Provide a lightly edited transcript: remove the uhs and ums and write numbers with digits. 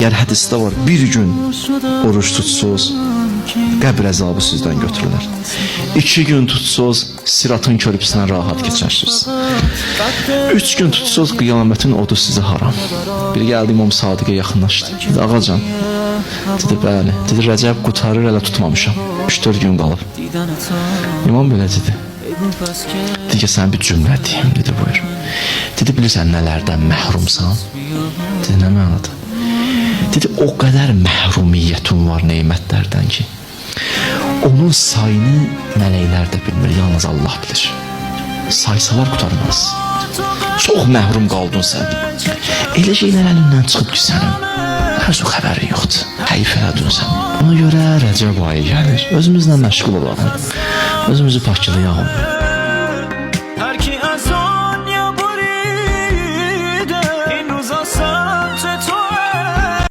Yəni hədisdə var, bir gün oruç tutsuz, qəbr əzabı sizdən götürülər. 2 gün tutsuz, siratın körpüsündən rahat keçərsiniz. 3 gün tutsuz, qiyamətin odu sizə haram. Bir gəldi İmam Sadiqə yaxınlaşdı. Dedi, ağacan. Dedi, bəli. Dedi, Rəcəb qurtarır, hələ tutmamışam. 3-4 gün qalıb. İmam belə dedi. Dedi ki, sən bir cümlə deyim, dedi, buyur. Dedi, bilirsən nələrdən məhrumsan? Dedi, nə mənada? Dedi, o qədər məhrumiyyətin var nemətlərdən ki, onun sayını mələklər də bilmir, yalnız Allah bilir. Saysalar qurtarmaz. Çox məhrum qaldın sən. Elə şeylər əlindən çıxıb ki sənin. Hər şey xəbərin yoxdur. Heyf elədin sən. Ona görə Rəcəb ayı gəlir. Özümüzlə məşğul olaq. Özümüzü paklayaq.